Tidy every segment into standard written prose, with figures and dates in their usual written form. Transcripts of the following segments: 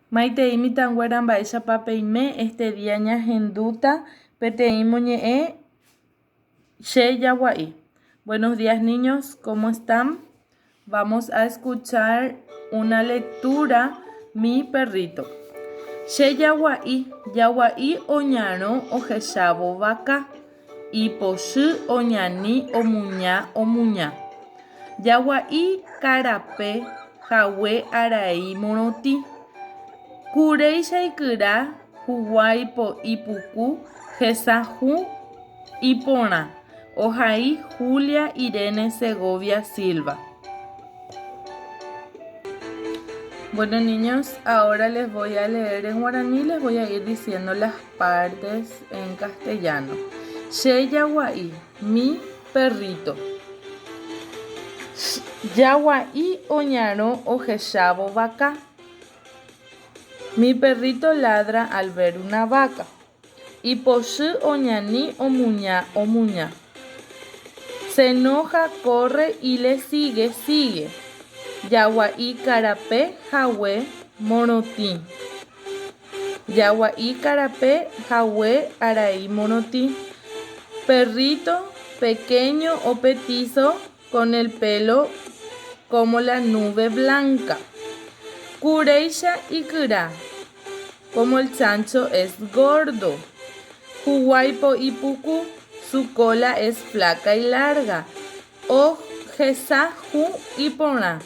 Maitei mitãnguéra mba'éichapa peime este día ñahendúta peteĩ moñe'ẽ che jagua'i. Buenos días niños, ¿cómo están? Vamos a escuchar una lectura Mi perrito. Che jagua'i, jagua'i oñarõ ohechávo vaka. Ipochy oñani omuña omuña. Jagua'i karape hague arai morotĩ. Kuréicha ikyra huguái po'i puku hesa hũ iporã, ohai Julia Irene Segovia Silva. Bueno niños, ahora les voy a leer en guaraní, les voy a ir diciendo las partes en castellano. Che jagua'i, mi perrito. Jagua'i oñarõ ohechávo vaka. Mi perrito ladra al ver una vaca. Ipochy oñani omuña omuña. Se enoja, corre y le sigue, sigue. Jagua'i karape hague morotĩ. Jagua'i karape hague arai morotĩ. Perrito pequeño o petizo con el pelo como la nube blanca. Kuréicha ikyra, como el chancho es gordo. Huguái po'i puku, su cola es flaca y larga. Ohesa hũ iporã,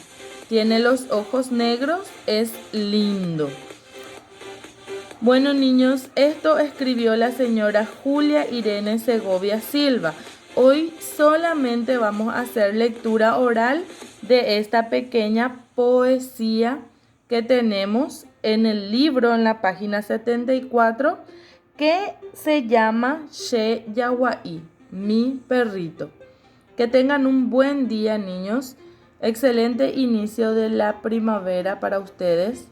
tiene los ojos negros, es lindo. Bueno niños, esto escribió la señora Julia Irene Segovia Silva. Hoy solamente vamos a hacer lectura oral de esta pequeña poesía que tenemos en el libro en la página 74 que se llama Che Yagua'i, mi perrito. Que tengan un buen día, niños. Excelente inicio de la primavera para ustedes.